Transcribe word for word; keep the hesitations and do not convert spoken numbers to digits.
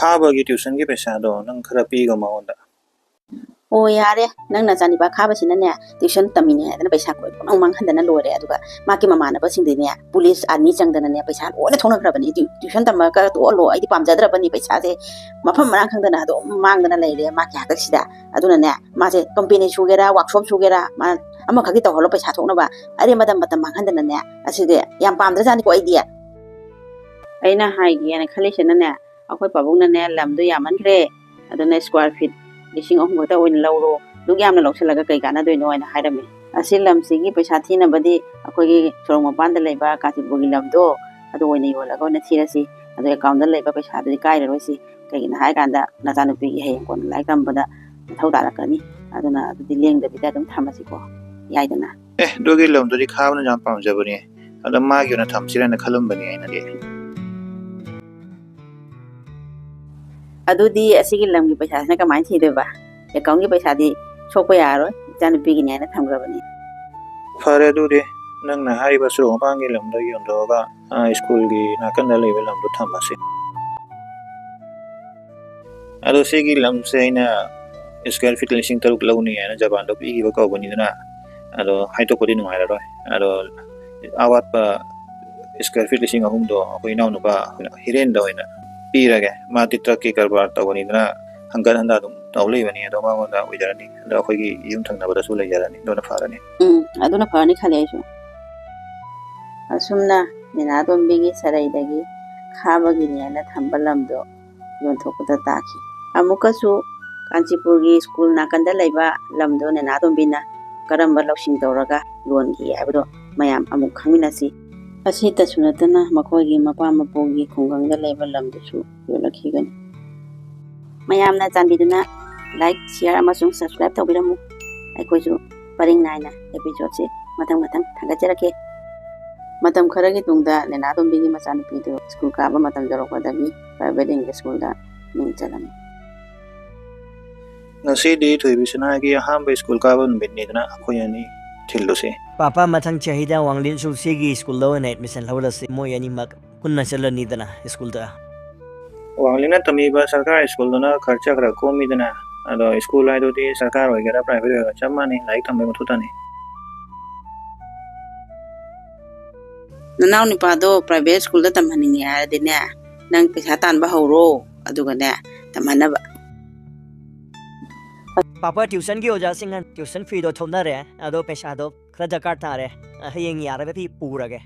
ꯐꯥꯕꯒꯤ ꯇ꯭ꯌꯨꯁꯟꯒꯤ ꯄꯩꯁꯥꯗꯣ ꯅꯪ ꯈꯔ ꯄꯤꯒꯣ ꯃꯉꯣꯟꯗ꯫ ꯑꯣ, ꯌꯥꯔꯦ, ꯅꯪ ꯅꯆꯥꯅꯤꯄꯥ ꯈꯥꯕꯁꯤꯅꯅꯦ ꯇ꯭ꯌꯨꯁꯟ ꯇꯝꯃꯤꯅꯦ ꯍꯥꯏꯗꯅ ꯄꯩꯁꯥ ꯄꯨꯡꯃꯥꯡ ꯃꯥꯡꯍꯟꯗꯅ ꯂꯣꯏꯔꯦ꯫ ꯑꯗꯨꯒ ꯃꯥꯒꯤ ꯃꯃꯥꯟꯅꯕꯁꯤꯡꯗꯤꯅꯦ ꯄꯨꯂꯤꯁ ꯑꯥꯔꯃꯤ ꯆꯪꯗꯅꯅꯦ ꯄꯩꯁꯥ ꯂꯣꯏꯅ ꯊꯣꯛꯅꯈ꯭ꯔꯕꯅꯤ꯫ ꯇ꯭ꯌꯨ- ꯇ꯭ꯌꯨꯁꯟ ꯇꯝꯕꯒ ꯇꯣꯛꯍꯜꯂꯣ, ꯑꯩꯗꯤ ꯄꯥꯝꯖꯗ꯭ꯔꯕꯅꯤ꯫ ꯄꯩꯁꯥꯁꯦ ꯃꯐꯝ ꯃꯔꯥꯡ ꯈꯪꯗꯅ ꯑꯗꯨꯝ ꯃꯥꯡꯗꯅ ꯂꯩꯔꯦ ꯃꯥꯒꯤ ꯍꯥꯛꯇꯛꯁꯤꯗ꯫ ꯑꯗꯨꯅꯅꯦ ꯃꯥꯁꯦ ꯀꯝꯄꯦꯅꯤ ꯁꯨꯒꯦꯔꯥ, ꯋꯥꯛꯁꯣꯞ ꯁꯨꯒꯦꯔꯥ, ꯃꯥ ꯑꯃꯈꯛꯀꯤ ꯇꯧꯍꯜꯂꯣ, ꯄꯩꯁꯥ ꯊꯣꯛꯅꯕ꯫ ꯑꯔꯦꯝꯕꯗ ꯃꯇꯝ ꯃꯥꯡꯍꯟꯗꯅꯅꯦ ꯑꯁꯤꯗꯤ ꯌꯥꯝ ꯄꯥꯝꯗ꯭ꯔꯖꯥꯠꯅꯤꯀꯣ ꯑꯩꯗꯤ꯫ ꯑꯩꯅ ꯍꯥꯏꯒꯦꯅ ꯈꯜꯂꯤꯁꯤꯅꯅꯦ, ꯑꯩꯈꯣꯏ ꯄꯥꯕꯨꯡꯅꯅꯦ ꯂꯝꯗꯣ ꯌꯥꯝꯃꯟꯈ꯭ꯔꯦ, ꯑꯗꯨꯅ ꯁ꯭ꯀ꯭ꯋꯥꯔ ꯐꯤꯠ ꯂꯤꯁꯤꯡ ꯑꯍꯨꯝ ꯈꯛꯇ ꯑꯣꯏꯅ ꯂꯧꯔꯣ, ꯑꯗꯨꯛ ꯌꯥꯝꯅ ꯂꯧꯁꯤꯜꯂꯒ ꯀꯩ ꯀꯥꯟꯅꯗꯣꯏꯅꯣ ꯍꯥꯏꯅ ꯍꯥꯏꯔꯝꯃꯤ꯫ ꯑꯁꯤ ꯂꯝꯁꯤꯒꯤ ꯄꯩꯁꯥ ꯊꯤꯅꯕꯗꯤ ꯑꯩꯈꯣꯏꯒꯤ ꯁꯣꯔꯣꯛ ꯃꯄꯥꯟꯗ ꯂꯩꯕ ꯀꯥꯟꯆꯤꯄꯨꯔꯒꯤ ꯂꯝꯗꯣ ꯑꯗꯨ ꯑꯣꯏꯅ ꯌꯣꯜꯂꯒ ꯑꯣꯏꯅ ꯊꯤꯔꯁꯤ꯫ ꯑꯗꯨ ꯑꯦꯀꯥꯎꯟꯗ ꯂꯩꯕ ꯄꯩꯁꯥꯗꯨꯗꯤ ꯀꯥꯏꯔꯔꯣꯏꯁꯤ꯫ ꯀꯩꯒꯤꯅꯣ ꯍꯥꯏ ꯀꯥꯟꯗ ꯅꯆꯥꯅꯨꯄꯤꯒꯤ ꯍꯌꯦꯡ ꯀꯣꯟꯅ ꯂꯥꯏꯔꯤꯛ ꯇꯝꯕꯗ ꯃꯊꯧ ꯇꯥꯔꯛꯀꯅꯤ꯫ ꯑꯗꯨꯅ ꯑꯗꯨꯗꯤ ꯂꯦꯡꯗꯕꯤꯗ ꯑꯗꯨꯝ ꯊꯝꯃꯁꯤꯀꯣ, ꯌꯥꯏꯗꯅ꯫ ꯑꯦ, ꯑꯗꯨꯒꯤ ꯂꯝꯗꯨꯗꯤ ꯈꯥꯕꯅ ꯌꯥꯝ ꯄꯥꯝꯖꯕꯅꯦ꯫ ꯑꯗꯣ ꯃꯥꯒꯤ ꯑꯣꯏꯅ ꯊꯝꯁꯤꯔꯅ ꯈꯜꯂꯝꯕꯅꯦ ꯑꯩꯅꯗꯤ꯫ ꯑꯗꯨꯗꯤ ꯑꯁꯤꯒꯤ ꯂꯝꯒꯤ ꯄꯩꯁꯥꯁꯤꯅ ꯀꯃꯥꯏꯅ ꯊꯤꯗꯣꯏꯕ? ꯑꯦꯀꯥꯎꯟꯒꯤ ꯄꯩꯁꯥꯗꯤ ꯁꯣꯛꯄ ꯌꯥꯔꯔꯣꯏ, ꯏꯆꯥꯅꯨꯄꯤꯒꯤꯅꯦ ꯍꯥꯏꯅ ꯊꯝꯈ꯭ꯔꯕꯅꯤ꯫ ꯐꯔꯦ, ꯑꯗꯨꯗꯤ ꯅꯪꯅ ꯍꯥꯏꯔꯤꯕ ꯁꯣꯔꯣꯛ ꯃꯄꯥꯟꯒꯤ ꯂꯝꯗꯣ ꯌꯣꯟꯊꯣꯛꯑꯒ, ꯑ, ꯁ꯭ꯀꯨꯜꯒꯤ ꯅꯥꯀꯟꯗ ꯂꯩꯕ ꯂꯝꯗꯣ ꯊꯝꯃꯁꯤ꯫ ꯑꯗꯣ ꯁꯤꯒꯤ ꯂꯝꯁꯦ ꯑꯩꯅ ꯁ꯭ꯀ꯭ꯋꯥꯔ ꯐꯤꯠ ꯂꯤꯁꯤꯡ ꯇꯔꯨꯛ ꯂꯧꯅꯤ ꯍꯥꯏꯅ ꯖꯄꯥꯟꯗꯣ ꯄꯤꯈꯤꯕ ꯀꯧꯕꯅꯤꯗꯅ, ꯑꯗꯣ ꯍꯥꯏꯗꯣꯛꯄꯗꯤ ꯅꯨꯡꯉꯥꯏꯔꯔꯣꯏ꯫ ꯑꯗꯣ ꯑꯋꯥꯠꯄ ꯁ꯭ꯀ꯭ꯋꯥꯔ ꯐꯤꯠ ꯂꯤꯁꯤꯡ ꯑꯍꯨꯝꯗꯣ ꯑꯩꯈꯣꯏ ꯏꯅꯥꯎꯅꯨꯄꯥ ꯍꯤꯔꯦꯟꯗ ꯑꯣꯏꯅ ꯄꯤꯔꯒꯦ꯫ ꯃꯥꯗꯤ ꯇ꯭ꯔꯛꯀꯤ ꯀꯔꯕꯥꯔ ꯇꯧꯕꯅꯤꯗꯅ ꯍꯪꯒꯠ ꯍꯟꯗ ꯑꯗꯨꯝ ꯇꯧ ꯂꯩꯕꯅꯤ꯫ ꯑꯗꯣ ꯃꯉꯣꯟꯗ ꯑꯣꯏꯖꯔꯅꯤ, ꯑꯗꯣ ꯑꯩꯈꯣꯏꯒꯤ ꯌꯨꯝ ꯊꯪꯅꯕꯗꯁꯨ ꯂꯩꯖꯔꯅꯤ, ꯑꯗꯨꯅ ꯐꯔꯅꯤ꯫ ꯎꯝ, ꯑꯗꯨꯅ ꯐꯔꯅꯤ ꯈꯜꯂꯦ ꯑꯩꯁꯨ꯫ ꯑꯁꯨꯝꯅ ꯅꯦꯅꯥꯇꯣꯝꯕꯤꯒꯤ ꯁꯔꯩꯗꯒꯤ ꯈꯥꯕꯒꯤꯅꯦꯅ ꯊꯝꯕ ꯂꯝꯗꯣ ꯌꯣꯟꯊꯣꯛꯄꯗ ꯇꯥꯈꯤ꯫ ꯑꯃꯨꯛꯀꯁꯨ ꯀꯥꯟꯆꯤꯄꯨꯔꯒꯤ ꯁ꯭ꯀꯨꯜ ꯅꯥꯀꯟꯗ ꯂꯩꯕ ꯂꯝꯗꯣ ꯅꯦꯅꯥꯇꯣꯝꯕꯤꯅ ꯀꯔꯝꯕ ꯂꯧꯁꯤꯡ ꯇꯧꯔꯒ ꯌꯣꯟꯈꯤ ꯍꯥꯏꯕꯗꯣ ꯃꯌꯥꯝ ꯑꯃꯨꯛ ꯈꯪꯃꯤꯟꯅꯁꯤ꯫ ꯑꯁꯤꯇꯁꯨ ꯅꯠꯇꯅ ꯃꯈꯣꯏꯒꯤ ꯃꯄꯥ ꯃꯄꯨꯒꯤ ꯈꯨꯡꯒꯪꯗ ꯂꯩꯕ ꯂꯝꯗꯨꯁꯨ ꯌꯣꯜꯂꯛꯈꯤꯒꯅꯤ꯫ ꯃꯌꯥꯝꯅ ꯆꯥꯟꯕꯤꯗꯨꯅ like, share ꯑꯃꯁꯨꯡ subscribe ꯇꯧꯕꯤꯔꯝꯃꯨ꯫ ꯑꯩꯈꯣꯏꯁꯨ ꯄꯔꯤꯡ ꯅꯥꯏꯅ episodeꯁꯦ ꯃꯊꯪ ꯃꯊꯪ ꯊꯥꯒꯠꯆꯔꯛꯀꯦ꯫ ꯃꯇꯝ ꯈꯔꯒꯤ ꯇꯨꯡꯗ ꯅꯦꯅꯥꯇꯣꯝꯕꯤꯒꯤ ꯃꯆꯥꯅꯨꯄꯤꯗꯨ ꯁ꯭ꯀꯨꯜ ꯀꯥꯕ ꯃꯇꯝ ꯌꯧꯔꯛꯄꯗꯒꯤ private English schoolꯗ ꯃꯤꯡ ꯆꯜꯂꯝꯃꯤ꯫ ꯉꯁꯤꯗꯤ ꯊꯣꯏꯕꯤꯁꯅꯥꯒꯤ ꯑꯍꯥꯟꯕ ꯁ꯭ꯀꯨꯜ ꯀꯥꯕ ꯅꯨꯃꯤꯠꯅꯤꯗꯅ ꯑꯩꯈꯣꯏ ꯑꯅꯤ ꯊꯤꯜꯂꯨꯁꯦ꯫ ꯄꯥꯄꯥ, ꯃꯊꯪ ꯆꯍꯤꯗ ꯋꯥꯡꯂꯦꯟ ꯁꯨꯜꯁꯤꯒꯤ ꯁ꯭ꯀꯨꯜꯗ ꯑꯣꯏꯅ ꯑꯦꯗꯃꯤꯁꯟ ꯂꯧꯔꯁꯤ꯫ ꯃꯣꯏ ꯑꯅꯤꯃꯛ ꯄꯨꯟꯅ ꯆꯠꯂꯅꯤꯗꯅ ꯁ꯭ꯀꯨꯜꯗ꯫ ꯋꯥꯡꯂꯦꯟꯅ ꯇꯝꯃꯤꯕ ꯁꯔꯀꯥꯔ ꯁ꯭ꯀꯨꯜꯗꯨꯅ ꯈꯔꯆ ꯈꯔ ꯀꯣꯝꯃꯤꯗꯅ, ꯑꯗꯣ ꯁ꯭ꯀꯨꯜ ꯍꯥꯏꯗꯨꯗꯤ ꯁꯔꯀꯥꯔ ꯑꯣꯏꯒꯦꯔꯥ ꯄ꯭ꯔꯥꯏꯚꯦꯠ ꯑꯣꯏꯒꯦꯔꯥ ꯆꯞ ꯃꯥꯟꯅꯩ, ꯂꯥꯏꯔꯤꯛ ꯇꯝꯕꯒꯤ ꯃꯊꯧ ꯇꯥꯅꯤ꯫ ꯅꯅꯥꯎ ꯅꯨꯄꯥꯗꯣ ꯄ꯭ꯔꯥꯏꯚꯦꯠ ꯁ꯭ꯀꯨꯜꯗ ꯇꯝꯍꯟꯅꯤꯡꯉꯦ ꯍꯥꯏꯔꯗꯤꯅꯦ, ꯅꯪ ꯄꯩꯁꯥ ꯇꯥꯟꯕ ꯍꯧꯔꯣ, ꯑꯗꯨꯒꯅꯦ ꯇꯝꯍꯟꯅꯕ꯫ ꯄꯥꯄꯥ, ꯇ꯭ꯌꯨꯁꯟꯒꯤ ꯑꯣꯖꯥꯁꯤꯡꯅ ꯇ꯭ꯌꯨꯁꯟ ꯐꯤꯗꯣ ꯊꯧꯅꯔꯦ, ꯑꯗꯣ ꯄꯩꯁꯥꯗꯣ ꯈꯔ ꯗꯔꯀꯥꯔ ꯇꯥꯔꯦ꯫ ꯍꯌꯦꯡ ꯌꯥꯔꯒꯗꯤ ꯄꯨꯔꯒꯦ꯫